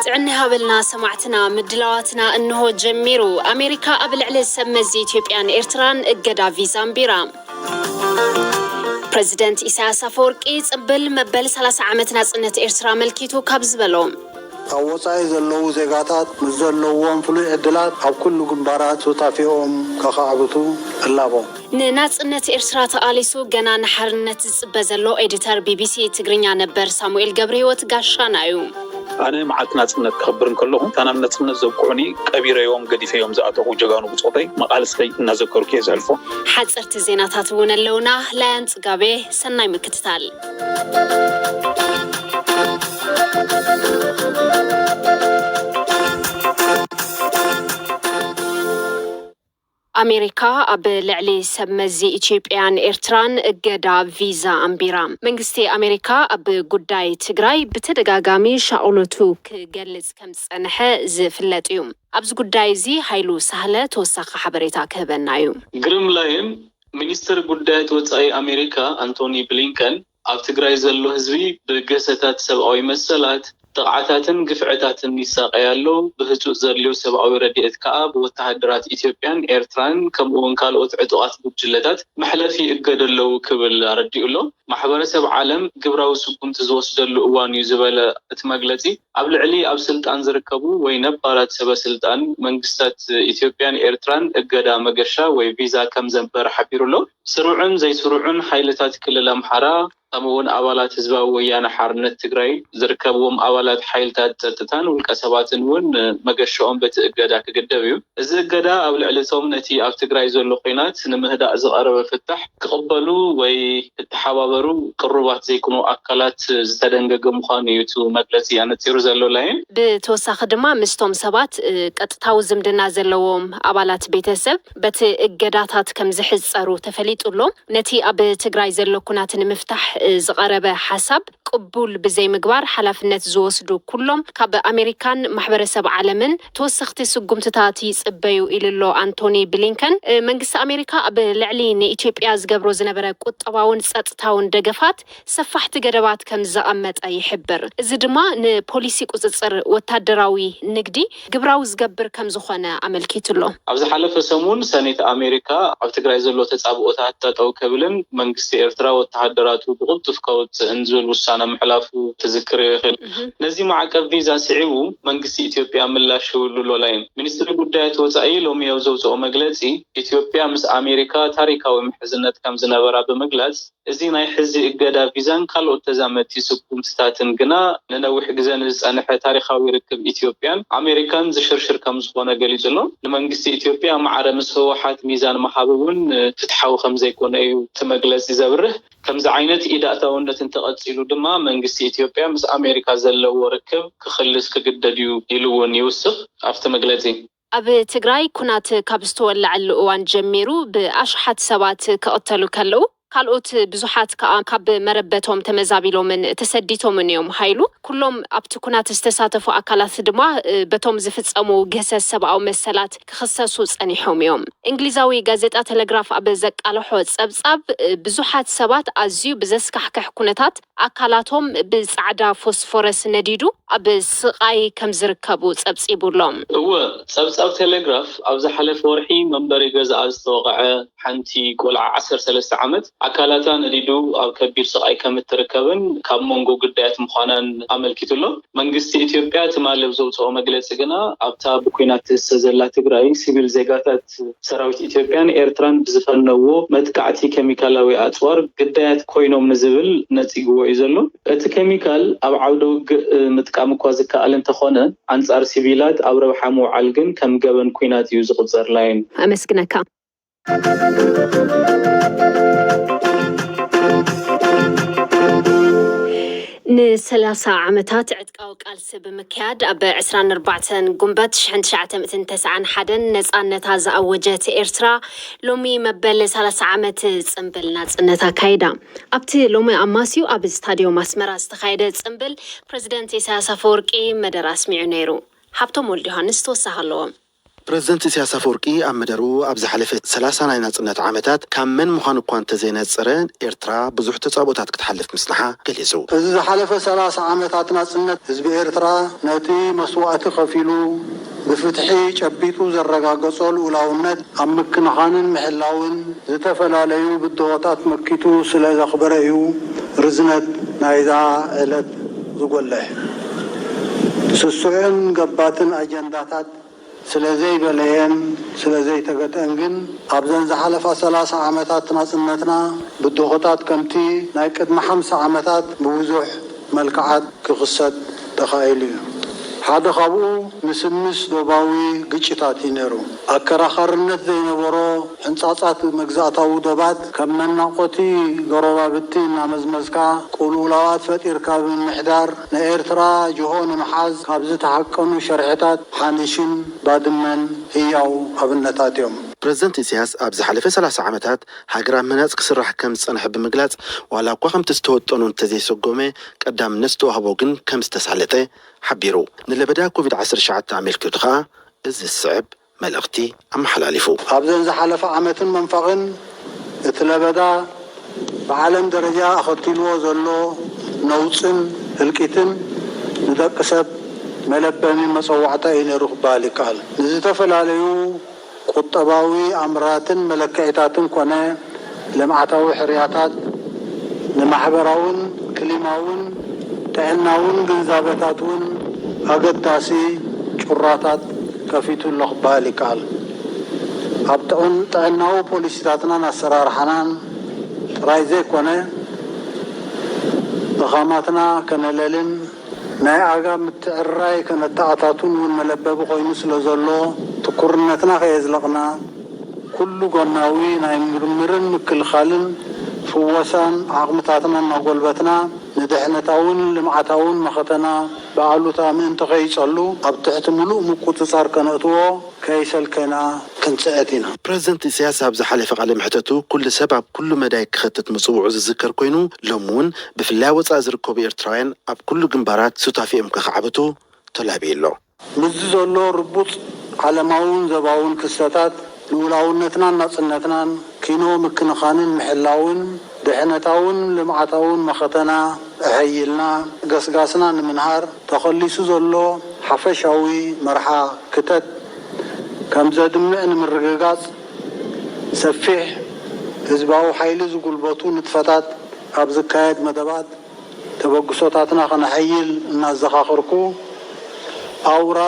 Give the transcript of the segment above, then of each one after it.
ጥዕና ሃበልና ሰማዕትና፣ ምድላዋትና እንሆ ጀሚሩ። ኣሜሪካ ኣብ ልዕሊ ሰብ መዚ ኢትዮጵያን ኤርትራን እገዳ ቪዛ ኣንቢራ። ፕረዚደንት ኢሳያስ ኣፈወርቂ ጽምብል መበል ሰላሳ ዓመት ናጽነት ኤርትራ ኣመልኪቱ ካብ ዝበሎ። ኣብ ወጻኢ ዘለዉ ዜጋታት ምስ ዘለዎም ፍሉይ ዕድላት ኣብ ኩሉ ግንባራት ሱታፌኦም ከኻዕብቱ እላቦ። ንናጽነት ኤርትራ ተቓሊሱ ገና ንሓርነት ዝጽበ ዘሎ ኤዲተር ቢቢሲ ትግርኛ ነበር ሳሙኤል ገብረህይወት ጋሻና እዩ። ኣነ መዓልቲ ናጽነት ክኽብር እንከለኹ፣ እታ ናብ ናጽነት ዘብቅዑኒ ቀቢረዮም ገዲፈዮም ዝኣተኹ ጀጋኑ ብጾተይ መቓልስተይ እናዘከርኩ እየ ዘሕልፎ። ሓጸርቲ ዜናታት እውን ኣለውና። ላያን ጽጋቤ፣ ሰናይ ምክትታል። ኣሜሪካ ኣብ ልዕሊ ሰብ መዚ ኢትዮጵያን ኤርትራን እገዳ ቪዛ ኣንቢራ። መንግስቲ ኣሜሪካ ኣብ ጉዳይ ትግራይ ብተደጋጋሚ ሻቕሎቱ ክገልጽ ከም ዝጸንሐ ዝፍለጥ እዩ። ኣብዚ ጉዳይ እዚ ሃይሉ ሳህለ ተወሳኺ ሓበሬታ ክህበና እዩ። ግርም ላየን ሚኒስትር ጉዳያት ወጻኢ ኣሜሪካ ኣንቶኒ ብሊንከን ኣብ ትግራይ ዘሎ ህዝቢ ብገሰታት ሰብኣዊ መሰላት፣ ጥቕዓታትን ግፍዕታትን ይሳቐይ ኣሎ፣ ብህጹጽ ዘድልዮ ሰብኣዊ ረድኤት ከኣ ብወተሃደራት ኢትዮጵያን ኤርትራን ከምኡ'ውን ካልኦት ዕጡቓት ጉጅለታት መሕለፊ ይእገዱ ኣለዉ ክብል ኣረዲኡ ኣሎ። ማሕበረሰብ ዓለም ግብራዊ ስጉምቲ ዝወስደሉ እዋን እዩ ዝበለ እቲ መግለጺ፣ ኣብ ልዕሊ ኣብ ስልጣን ዝርከቡ ወይ ነባራት ሰበ ስልጣን መንግስታት ኢትዮጵያን ኤርትራን እገዳ መገሻ ወይ ቪዛ ከም ዘንበረ ሓቢሩ ኣሎ። ስሩዕን ዘይስሩዕን ሓይልታት ክልል ኣምሓራ ከምኡ'ውን ኣባላት ህዝባዊ ወያነ ሓርነት ትግራይ ዝርከብዎም ኣባላት ሓይልታት ጸጥታን ውልቀ ሰባትን እውን መገሻኦም በቲ እገዳ ክግደብ እዩ። እዚ እገዳ ኣብ ልዕሊ እቶም ነቲ ኣብ ትግራይ ዘሎ ኲናት ንምህዳእ ዝቐረበ ፍታሕ ክቕበሉ ወይ ክተሓባበሩ ቅሩባት ዘይኮኑ ኣካላት ዝተደንገገ ምዃኑ እዩ እቲ መግለጺ ኣነጺሩ ዘሎ። ላይን። ብተወሳኺ ድማ ምስቶም ሰባት ቀጥታዊ ዝምድና ዘለዎም ኣባላት ቤተሰብ በቲ እገዳታት ከም ዝሕጸሩ ተፈሊጡ ኣሎ። ነቲ ኣብ ትግራይ ዘሎ ኩናት ንምፍታሕ ዝቐረበ ሓሳብ ቅቡል ብዘይምግባር ሓላፍነት ዝወስዱ ኩሎም ካብ ኣሜሪካን ማሕበረሰብ ዓለምን ተወሰኽቲ ስጉምትታት ይጽበዩ ኢሉ ኣሎ ኣንቶኒ ብሊንከን። መንግስቲ ኣሜሪካ ኣብ ልዕሊ ንኢትዮጵያ ዝገብሮ ዝነበረ ቁጠባውን ጸጥታውን ደገፋት ሰፋሕቲ ገደባት ከም ዘቐመጠ ይሕብር። እዚ ድማ ንፖሊሲ ቁጽጽር ወታደራዊ ንግዲ ግብራዊ ዝገብር ከም ዝኾነ ኣመልኪቱ ኣሎ። ኣብ ዝሓለፈ ሰሙን ሰኔት ኣሜሪካ ኣብ ትግራይ ዘሎ ተጻብኦታት ጠጠው ከብልን መንግስቲ ኤርትራ ወተሃደራቱ ብቕልጡፍ ከውጽእን ዝብል ውሳነ ምሕላፉ ትዝክርዮ ኢኺ። ነዚ ማዕቀብ ቪዛ ስዒቡ መንግስቲ ኢትዮጵያ ምላሽ ይህብሉ ኣሎ። ላይን። ሚኒስትሪ ጉዳያት ወጻኢ ሎሚ ኣብ ዘውጽኦ መግለጺ፣ ኢትዮጵያ ምስ ኣሜሪካ ታሪካዊ ምሕዝነት ከም ዝነበራ ብምግላጽ፣ እዚ ናይ ሕዚ እገዳ ቪዛን ካልኦት ተዛመድቲ ስጉምትታትን ግና ንነዊሕ ግዜ ንዝጸንሐ ታሪኻዊ ርክብ ኢትዮጵያን ኣሜሪካን ዝሽርሽር ከም ዝኾነ ገሊጹ ኣሎ። ንመንግስቲ ኢትዮጵያ ማዕረ ምስ ህወሓት ሚዛን ምሃብ እውን ፍትሓዊ ከም ዘይኮነ እዩ እቲ መግለጺ ዘብርህ። ከምዚ ዓይነት ኢድ ኣእታውነት እንተቐጺሉ ድማ መንግስቲ ኢትዮጵያ ምስ ኣሜሪካ ዘለዎ ርክብ ክኽልስ ክግደድ እዩ ኢሉ እውን ይውስኽ ኣብቲ መግለጺ። ኣብ ትግራይ ኩናት ካብ ዝተወለዐሉ እዋን ጀሚሩ ብኣሽሓት ሰባት ክቕተሉ ከለዉ ካልኦት ብዙሓት ከኣ ካብ መረበቶም ተመዛቢሎምን ተሰዲቶምን እዮም። ሃይሉ ኩሎም ኣብቲ ኩናት ዝተሳተፉ ኣካላት ድማ በቶም ዝፍጸሙ ግህሰት ሰብኣዊ መሰላት ክኽሰሱ ጸኒሖም እዮም። እንግሊዛዊ ጋዜጣ ቴሌግራፍ ኣብ ዘቃለሖ ጸብጻብ ብዙሓት ሰባት ኣዝዩ ብዘስካሕክሕ ኩነታት ኣካላቶም ብጻዕዳ ፎስፎረስ ነዲዱ ኣብ ስቓይ ከም ዝርከቡ ጸብጺቡ ኣሎ። እወ፣ ጸብጻብ ቴሌግራፍ ኣብ ዝሓለፈ ወርሒ መንበሪ ገዛኣ ዝተወቕዐ ሓንቲ ቆልዓ ዓሰርተ ሰለስተ ዓመት ኣካላታ ነዲዱ ኣብ ከቢድ ስቓይ ከም እትርከብን ካብ መንጎ ግዳያት ምዃናን ኣመልኪቱ ኣሎ። መንግስቲ ኢትዮጵያ ትማሊ ኣብ ዘውፅኦ መግለፂ ግና ኣብታ ብኲናት ትህሰ ዘላ ትግራይ ሲቪል ዜጋታት ሰራዊት ኢትዮጵያን ኤርትራን ብዝፈነዎ መጥቃዕቲ ኬሚካላዊ ኣፅዋር ግዳያት ኮይኖም ንዝብል ነፂግዎ እዩ ዘሎ። እቲ ኬሚካል ኣብ ዓውደ ውግእ ምጥቃም እኳ ዝከኣል እንተኾነ፣ ኣንጻር ሲቪላት ኣብ ረብሓ ምውዓል ግን ከም ገበን ኲናት እዩ ዝቑጸር። ላይን። ኣመስግነካ። ንሰላሳ ዓመታት ዕጥቃዊ ቃልሲ ብምክያድ፣ ኣብ ዕስራን ኣርባዕተን ጉንበት ሽሕን ትሽዓተ ሚእትን ተስዓን ሓደን ነጻነታ ዝኣወጀት ኤርትራ፣ ሎሚ መበል ሰላሳ ዓመት ጽምብል ናጽነት ኣካይዳ። ኣብቲ ሎሚ ኣማስዩ ኣብ ስታድዮም ኣስመራ ዝተኻየደ ጽምብል፣ ፕረዚደንት ኢሳያስ ኣፈወርቂ መደረ ኣስሚዑ ነይሩ። ሃብቶም ወልደዮሃንስ ተወሳኺ ኣለዎ። ፕረዚደንት ኢሳያስ ኣፈወርቂ ኣብ መደርኡ፣ ኣብ ዝሓለፈ ሰላሳ ናይ ናጽነት ዓመታት ካብ መን ምዃኑ እኳ እንተዘይነጸረ፣ ኤርትራ ብዙሕ ተጻብኦታት ክትሓልፍ ምጽንሓ ገሊጹ። እዚ ዝሓለፈ ሰላሳ ዓመታት ናጽነት፣ ህዝቢ ኤርትራ ነቲ መስዋእቲ ከፊሉ ብፍትሒ ጨቢጡ ዘረጋገጾ ልኡላውነት ኣብ ምክንኻንን ምሕላውን፣ ዝተፈላለዩ ብድሆታት መኪቱ ስለ ዘኽበረ እዩ ርዝነት ናይዛ ዕለት ዝጎልሕ። ስሱዕን ገባትን ኣጀንዳታት ስለ ዘይበለየን ስለ ዘይተገትአን ግን፣ ኣብዘን ዝሓለፋ ሰላሳ ዓመታት ናጽነትና ብድሆታት ከምቲ ናይ ቅድሚ ሓምሳ ዓመታት ብብዙሕ መልክዓት ክኽሰት ተኻኢሉ እዩ። ሓደ ካብኡ ምስምስ ዶባዊ ግጭታት እዩ ነይሩ። ኣከራኻርነት ዘይነበሮ ሕንጻጻት መግዛእታዊ ዶባት፣ ከም መናቆቲ ጎረባብቲ እናመዝመዝካ ቅልውላዋት ፈጢርካ ብምምሕዳር፣ ንኤርትራ ጅሆ ንምሓዝ ካብ ዝተሃቀኑ ሸርሕታት ሓኒሽን ባድመን ህያው ኣብነታት እዮም። ፕረዚደንት ኢሳያስ ኣብ ዝሓለፈ ሰላሳ ዓመታት ሃገር ኣብ ምህናጽ ክስራሕ ከም ዝጸንሐ ብምግላጽ፣ ዋላ እኳ ከምቲ ዝተወጠኑ እንተዘይሰጎመ፣ ቀዳምነት ዝተዋህቦ ግን ከም ዝተሳለጠ ሓቢሩ። ንለበዳ ኮቪድ ዓሰርተ ትሽዓተ ኣመልኪቱ ከኣ እዚ ዝስዕብ መልእኽቲ ኣመሓላሊፉ። ኣብዘን ዝሓለፈ ዓመትን መንፈቕን፣ እቲ ለበዳ ብዓለም ደረጃ ኣኸቲልዎ ዘሎ ነውጽን ህልቂትን፣ ንደቂ ሰብ መለበሚ መጸዋዕታ እዩ ነይሩ ክበሃል ይከኣል። ንዝተፈላለዩ ቁጠባዊ ኣምራትን መለክዒታትን ኮነ ልምዓታዊ ሕርያታት፣ ንማሕበራውን ክሊማውን ጥዕናውን ግንዛበታት እውን ኣገዳሲ ጩራታት ከፊቱ ኣሎ ክበሃል ይከኣል። ኣብ ጥዑን ጥዕናዊ ፖሊሲታትናን ኣሰራርሓናን ጥራይ ዘይኮነ፣ ድኻማትና ከነለልን ናይ ኣጋ ምትዕርራይ ከነተኣታቱን እውን መለበቢ ኮይኑ ስለ ዘሎ፣ ትኩርነትና ከየዝለቕና፣ ኩሉ ጎናዊ ናይ ምርምርን ምክልኻልን ፍወሳን ዓቕምታትና እናጎልበትና፣ ንድሕነታውን ልምዓታውን መኸተና ብኣሉታ ምእንቲ ከይጸሉ፣ ኣብ ትሕቲ ምሉእ ምቁጽጻር ከነእትዎ ከይሰልከና ክንጽዕት ኢና። ፕረዚደንት ኢሳያስ ኣብ ዝሓለፈ ቃለ መሕተቱ፣ ኩሉ ሰብ ኣብ ኩሉ መዳይ ክኸትት ምጽውዑ ዝዝከር ኮይኑ፣ ሎሚ እውን ብፍላይ ኣብ ወጻኢ ዝርከቡ ኤርትራውያን ኣብ ኩሉ ግንባራት ሱታፌኦም ከኻዕብቱ ተላብዩ ኣሎ። ምስዚ ዘሎ ርቡጽ ዓለማውን ዘባውን ክስተታት፣ ልኡላውነትናን ናጽነትናን ኪኖ ምክንኻንን ምሕላውን፣ ድሕነታውን ልምዓታውን መኸተና ኣሐይልና፣ ገስጋስና ንምንሃር ተኸሊሱ ዘሎ ሓፈሻዊ መርሓ ክተት ከም ዘድምዕ ንምርግጋጽ፣ ሰፊሕ ህዝባዊ ሓይሊ ዝጉልበቱ ንጥፈታት ኣብ ዝካየድ መደባት፣ ተበግሶታትና ከነሐይል እናዘኻኸርኩ፣ ኣውራ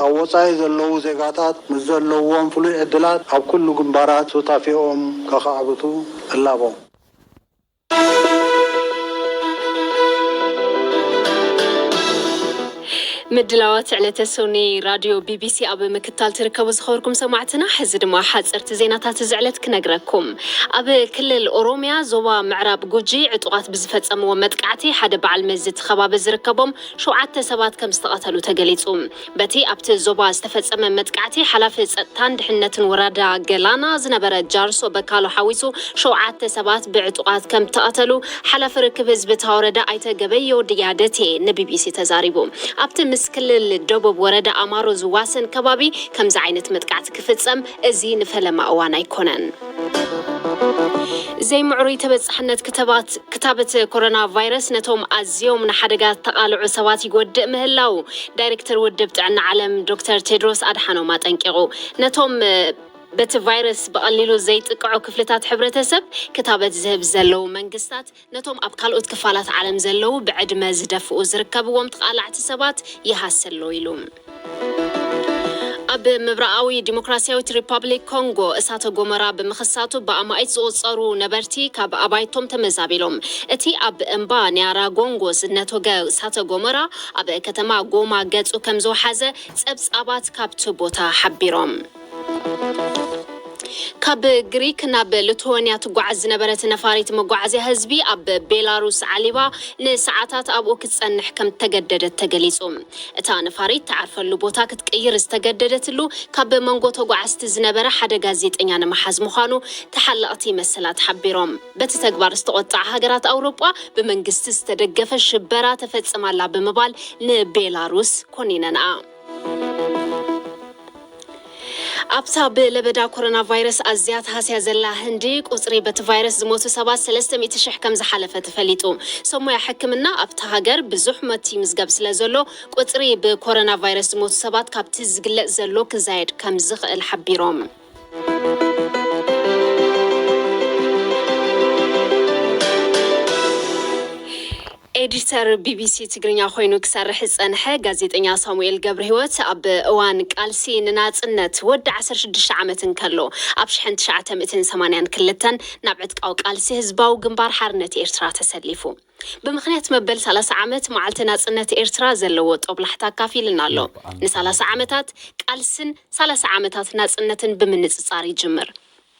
ኣብ ወጻኢ ዘለዉ ዜጋታት ምስ ዘለዎም ፍሉይ ዕድላት ኣብ ኩሉ ግንባራት ሱታፌኦም ከኻዕብቱ እላቦ። ምድላዋት ዕለተ ሶኒ ራድዮ ቢቢሲ ኣብ ምክታል ትርከቡ ዝኸበርኩም ሰማዕትና፣ ሕዚ ድማ ሓጸርቲ ዜናታት እዚ ዕለት ክነግረኩም። ኣብ ክልል ኦሮሚያ ዞባ ምዕራብ ጉጂ ዕጡቓት ብዝፈጸምዎ መጥቃዕቲ ሓደ በዓል መዚ እቲ ከባቢ ዝርከቦም ሸውዓተ ሰባት ከም ዝተቐተሉ ተገሊጹ። በቲ ኣብቲ ዞባ ዝተፈጸመ መጥቃዕቲ ሓላፊ ጸጥታን ድሕነትን ወረዳ ገላና ዝነበረ ጃርሶ በካሎ ሓዊሱ ሸውዓተ ሰባት ብዕጡቓት ከም ተቐተሉ ሓላፊ ርክብ ህዝቢ እታ ወረዳ ኣይተ ገበዮ ድያደቴ ንቢቢሲ ተዛሪቡ። ኣብቲ ምስ ክልል ደቡብ ወረዳ ኣማሮ ዝዋሰን ከባቢ ከምዚ ዓይነት መጥቃዕቲ ክፍጸም እዚ ንፈለማ እዋን ኣይኮነን። ዘይምዕሩይ ተበጻሕነት ክታበት ኮሮና ቫይረስ ነቶም ኣዝዮም ንሓደጋ ተቓልዑ ሰባት ይጎድእ ምህላው ዳይሬክተር ውድብ ጥዕና ዓለም ዶክተር ቴድሮስ ኣድሓኖም ኣጠንቂቑ። ነቶም በቲ ቫይረስ ብቐሊሉ ዘይጥቅዑ ክፍልታት ሕብረተሰብ ክታበት ዝህብ ዘለዉ መንግስታት ነቶም ኣብ ካልኦት ክፋላት ዓለም ዘለዉ ብዕድመ ዝደፍኡ ዝርከብዎም ተቓላዕቲ ሰባት ይሃሲ ኣሎ ኢሉ። ኣብ ምብራቓዊ ዲሞክራሲያዊት ሪፓብሊክ ኮንጎ እሳተ ጎመራ ብምኽሳቱ ብኣማኢት ዝቑጸሩ ነበርቲ ካብ ኣባይቶም ተመዛቢሎም። እቲ ኣብ እምባ ኒያራጎንጎ ዝነቶገ እሳተ ጎመራ ኣብ ከተማ ጎማ ገጹ ከም ዝወሓዘ ጸብጻባት ካብቲ ቦታ ሓቢሮም። ካብ ግሪክ ናብ ሊትዌንያ ትጓዓዝ ዝነበረት ነፋሪት መጓዓዝያ ህዝቢ ኣብ ቤላሩስ ዓሊባ ንሰዓታት ኣብኡ ክትጸንሕ ከም እተገደደት ተገሊጹ። እታ ነፋሪት ትዓርፈሉ ቦታ ክትቅይር ዝተገደደትሉ ካብ መንጎ ተጓዓዝቲ ዝነበረ ሓደ ጋዜጠኛ ንምሓዝ ምዃኑ ተሓለቕቲ መሰላት ሓቢሮም። በቲ ተግባር ዝተቖጥዓ ሃገራት ኣውሮጳ ብመንግስቲ ዝተደገፈ ሽበራ ተፈጽማላ ብምባል ንቤላሩስ ኮኒነንኣ። ኣብታ ብለበዳ ኮሮና ቫይረስ ኣዝያ ተሃስያ ዘላ ህንዲ፣ ቁጽሪ በቲ ቫይረስ ዝሞቱ ሰባት ሰለስተ ሚእቲ ሽሕ ከም ዝሓለፈ ተፈሊጡ። ሰብ ሞያ ሕክምና ኣብታ ሃገር ብዙሕ ሞት ይምዝገብ ስለ ዘሎ፣ ቁጽሪ ብኮሮና ቫይረስ ዝሞቱ ሰባት ካብቲ ዝግለጽ ዘሎ ክዛየድ ከም ዝኽእል ሓቢሮም። ኤዲተር ቢቢሲ ትግርኛ ኮይኑ ክሰርሕ ዝጸንሐ ጋዜጠኛ ሳሙኤል ገብረህይወት፣ ኣብ እዋን ቃልሲ ንናጽነት ወዲ ዓሰርተ ሽዱሽተ ዓመት እንከሎ፣ ኣብ ሽሕን ትሽዓተ ሚእትን ሰማንያን ክልተን ናብ ዕጥቃዊ ቃልሲ ህዝባዊ ግንባር ሓርነት ኤርትራ ተሰሊፉ። ብምኽንያት መበል ሰላሳ ዓመት መዓልቲ ናጽነት ኤርትራ ዘለዎ ጦብላሕታ ኣካፊልና ኣሎ። ንሰላሳ ዓመታት ቃልስን ሰላሳ ዓመታት ናጽነትን ብምንጽጻር ይጅምር።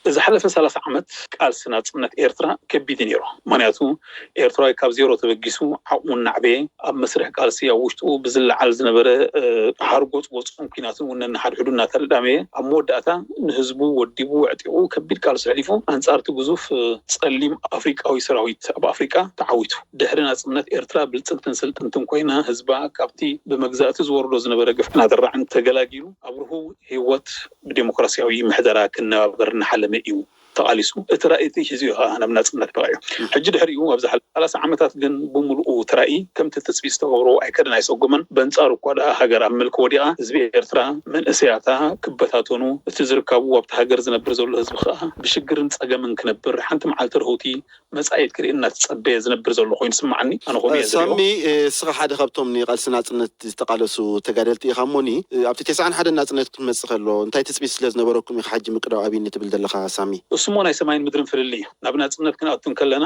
ዝሓለፈ ሰላሳ ዓመት ቃልሲ ናጽነት ኤርትራ ከቢድ እዩ ነይሩ። ምኽንያቱ ኤርትራዊ ካብ ዜሮ ተበጊሱ ዓቕሙ እናዕበየ፣ ኣብ መስርሕ ቃልሲ ኣብ ውሽጡ ብዝለዓል ዝነበረ፣ እ፣ ሓርጎጽጎጽን ኲናትን እውን ነንሓድሕዱ እናተዳመየ፣ ኣብ መወዳእታ ንህዝቡ ወዲቡ ኣዕጢቑ ከቢድ ቃልሲ ኣሕሊፉ ኣንጻር እቲ ግዙፍ፣ እ፣ ጸሊም ኣፍሪቃዊ ሰራዊት ኣብ ኣፍሪቃ ተዓዊቱ። ድሕሪ ናጽነት ኤርትራ ብልጽግትን ስልጥንትን ኮይና፣ ህዝባ ካብቲ ብመግዛእቲ ዝወርዶ ዝነበረ ግፍዕን ኣደራዕን ተገላጊሉ ኣብ ርሁው ህይወት ብዴሞክራሲያዊ ምሕደራ ክነባበር እናሓለመ እዩ ተቓሊሱ። እቲ ራእይ እቲ ሒዙ እዩ ከኣ ናብ ናጽነት በቒዑ። ሕጂ ድሕሪኡ ኣብ ዝሓለፈ ሰላሳ ዓመታት ግን ብምሉኡ እቲ ራእይ ከምቲ ትጽቢት ዝተገብሮ ኣይከደን ኣይሰጎመን። በንጻሩ እኳ ደኣ ሃገር ኣብ ምልኪ ወዲቓ፣ ህዝቢ ኤርትራ፣ መንእሰያታ ክበታተኑ፣ እቲ ዝርካቡ ኣብቲ ሃገር ዝነብር ዘሎ ህዝቢ ከኣ ብሽግርን ጸገምን ክነብር፣ ሓንቲ መዓልቲ ርህውቲ መጻኢት ክርኢ እናተጸበየ ዝነብር ዘሎ ኮይኑ ይስምዓኒ። ኣነ ከምኡ እየ ዝሪኦ። ሳሚ፣ እ፣ እስኻ ሓደ ካብቶም ንቃልሲ ናጽነት ዝተቓለሱ ተጋደልቲ ኢኻ እሞኒ፣ እ፣ ኣብቲ ተስዓን ሓደን ናጽነት ክመጽእ ከሎ እንታይ ትጽቢት ስለ ዝነበረኩም ኢኻ ሕጂ ምቅዳው ኣብይኒ ትብል ዘለኻ ሳሚ? እሱ እሞ ናይ ሰማይን ምድርን ፍልልይ እዩ። ናብ ናጽነት ክንኣቱ እንከለና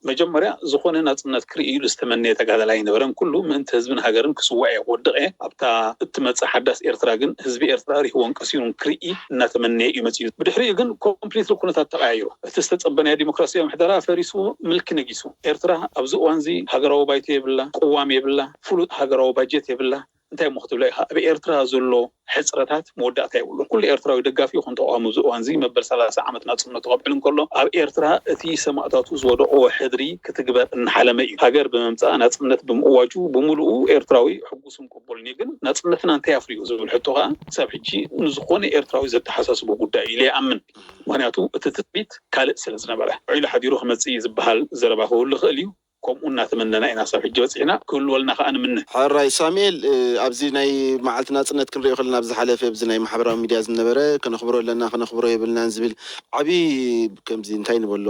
መጀመርያ ዝኾነ ናጽነት ክርኢ ኢሉ ዝተመነየ ተጋዳላይ ኣይነበረን። ኩሉ ምእንቲ ህዝብን ሃገርን ክስዋእ እየ ክወድቕ እየ። ኣብታ እትመጽእ ሓዳስ ኤርትራ ግን ህዝቢ ኤርትራ ሪህዎን ቀሲኑን ክርኢ እናተመነየ እዩ መጺኡ። ብድሕሪኡ ግን ኮምፕሊትሊ ኩነታት ተቐያይሩ። እቲ ዝተጸበናዮ ዲሞክራሲያዊ ምሕደራ ፈሪሱ፣ ምልኪ ነጊሱ። ኤርትራ ኣብዚ እዋንዚ ሃገራዊ ባይቶ የብላ፣ ቅዋም የብላ፣ ፍሉጥ ሃገራዊ ባጀት የብላ። እንታይ እሞ ክትብሎ ኢኻ? ኣብ ኤርትራ ዘሎ ሕጽረታት መወዳእታ የብሉን። ኩሉ ኤርትራዊ ደጋፊ ይኹን ተቓዋሚ ኣብዚ እዋንዚ መበል ሰላሳ ዓመት ናጽነቱ ከብዕል እንከሎ፣ ኣብ ኤርትራ እቲ ሰማእታቱ ዝወደቖ ሕድሪ ክትግበር እናሓለመ እዩ። ሃገር ብምምጻእ፣ ናጽነት ብምእዋጁ ብምሉኡ ኤርትራዊ ሕጉስን ቅቡልን እዩ። ግን ናጽነትና እንታይ ኣፍርዩ ዝብል ሕቶ ከኣ ክሳብ ሕጂ ንዝኾነ ኤርትራዊ ዘተሓሳስቦ ጉዳይ እዩ ኢለ ይኣምን። ምኽንያቱ እቲ ትጽቢት ካልእ ስለ ዝነበረ። ውዒሉ ሓዲሩ ክመጽእ እዩ ዝበሃል ዘረባ ክህሉ ይኽእል እዩ። ከምኡ እናተመነና ኢና ክሳብ ሕጂ በጺሕና፣ ክህልወልና ከኣ ንምነ። ሕራይ ሳሙኤል፣ እ፣ ኣብዚ ናይ መዓልቲ ናጽነት ክንሪኦ ከለና፣ ኣብ ዝሓለፈ ኣብዚ ናይ ማሕበራዊ ሚድያ ዝነበረ፣ "ከነኽብሮ ኣለና፣ ከነኽብሮ የብልናን" ዝብል ዓቢ፣ ከምዚ እንታይ ንበሎ፣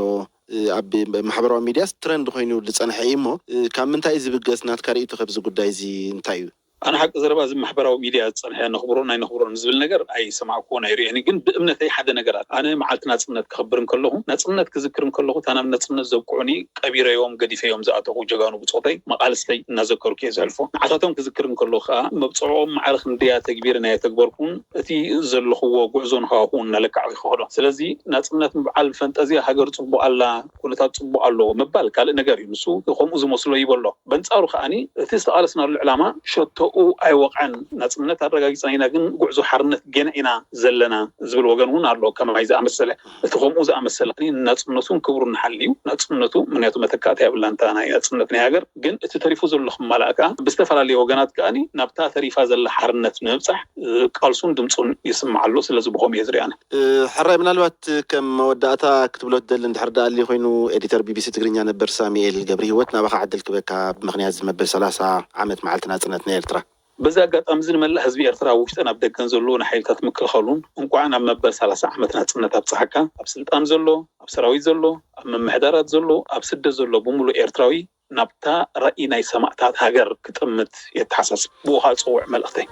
እ፣ ኣብ ማሕበራዊ ሚድያስ ትረንድ ኮይኑ ዝጸንሐ እዩ እሞ፣ እ፣ ካብ ምንታይ እዩ ዝብገስ? ናትካ ርእይቶ ከብዚ ጉዳይ እዚ እንታይ እዩ? ኣነ ሓቂ ዘረባ እዚ ማሕበራዊ ሚድያ ዝጸንሐ ነኽብሮን ኣይነኽብሮን ዝብል ነገር ኣይሰማዕኩዎን ኣይርእየን። ግን ብእምነተይ ሓደ ነገር ኣሎ። ኣነ መዓልቲ ናጽነት ከኽብር እንከለኹ፣ ናጽነት ክዝክር እንከለኹ፣ እታ ናብ ናጽነት ዘብቅዑኒ ቀቢረዮም፣ ገዲፈዮም ዝኣተኹ ጀጋኑ ብጾተይ፣ መቓልስተይ እናዘከርኩ እየ ዘሕልፎ። ንዓታቶም ክዝክር እንከለኹ ከኣ፣ መብጽዖኦም ማዕረ ክንደይ ኣተግቢረን ኣየተግበርኩን፣ እቲ ዘለኽዎ ጉዕዞን ሃዋህውን እናለካዕኩ ይኸዶ። ስለዚ ናጽነት ምብዓል ፈንጠዝያ፣ ሃገር ጽቡቕ ኣላ፣ ኩነታት ጽቡቕ ኣሎ ምባል ካልእ ነገር እዩ። ንሱ ከምኡ ዝመስሎ ይበሎ። በንጻሩ ከኣኒ እቲ ዝተቓለስናሉ ዕላማ ሸቶኡ ኣይወቕዐን። ናጽነት ኣረጋጊጽና ኢና፣ ግን ጉዕዞ ሓርነት ገና ኢና ዘለና ዝብል ወገን እውን ኣሎ። ከማይ ዝኣመሰለ፣ እቲ ከምኡ ዝኣመሰለ ከኣኒ ንናጽነቱን ክብሩን ንሓልዩ። ናጽነቱ፣ ምኽንያቱ መተካእታ የብላን፣ እንታ ናይ ናጽነት ናይ ሃገር። ግን እቲ ተሪፉ ዘሎ ክማላእ ከኣ ብዝተፈላለየ ወገናት ከኣኒ ናብታ ተሪፋ ዘላ ሓርነት ንምብጻሕ፣ እ፣ ቃልሱን ድምጹን ይስማዕ ኣሎ። ስለዚ ብኸምኡ እየ ዝሪኣነ። እ፣ ሕራይ፣ ምናልባት ከም መወዳእታ ክትብሎ ትደሊ እንድሕር ደኣ ኣልዩ ኮይኑ፣ ኤዲተር ቢቢሲ ትግርኛ ነበር ሳሙኤል ገብረህይወት፣ ናባኻ ዕድል ክበካ ብምኽንያት እዚ መበል ሰላሳ ዓመት መዓልቲ ናጽነት ናይ ኤርትራ። በዚ ኣጋጣሚ እዚ ንመላእ ህዝቢ ኤርትራ ኣብ ውሽጥን ኣብ ደገን ዘለዉ ንሓይልታት ምክልኻሉን እንቋዕ ናብ መበል ሰላሳ ዓመት ናጽነት ኣብጽሓካ። ኣብ ስልጣን ዘሎ፣ ኣብ ሰራዊት ዘሎ፣ ኣብ ምምሕዳራት ዘሎ፣ ኣብ ስደት ዘሎ ብምሉእ ኤርትራዊ ናብታ ራእይ ናይ ሰማእታት ሃገር ክጥምት የተሓሳስብ። ብኡ ኸኣ ጽውዕ መልእኽተይ።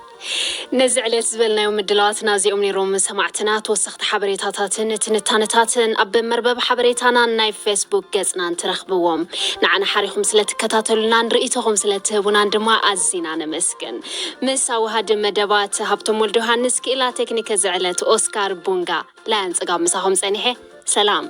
ነዚ ዕለት ዝበልናዮም ምድላዋትና እዚኦም ነይሮም ሰማዕትና። ተወሰኽቲ ሓበሬታታትን ትንታነታትን ኣብ መርበብ ሓበሬታና ናይ ፌስቡክ ገጽናን ትረኽብዎም። ንዓና ሓሪኹም ስለ ትከታተሉናን ርእይቶኹም ስለ ትህቡናን ድማ ኣዚና ነመስግን። ምስ ኣወሃዲ መደባት ሃብቶም ወልደ ዮሃንስ፣ ክኢላ ቴክኒክ እዚ ዕለት ኦስካር ቡንጋ፣ ላያን ጽጋብ ምሳኹም ጸኒሐ። ሰላም።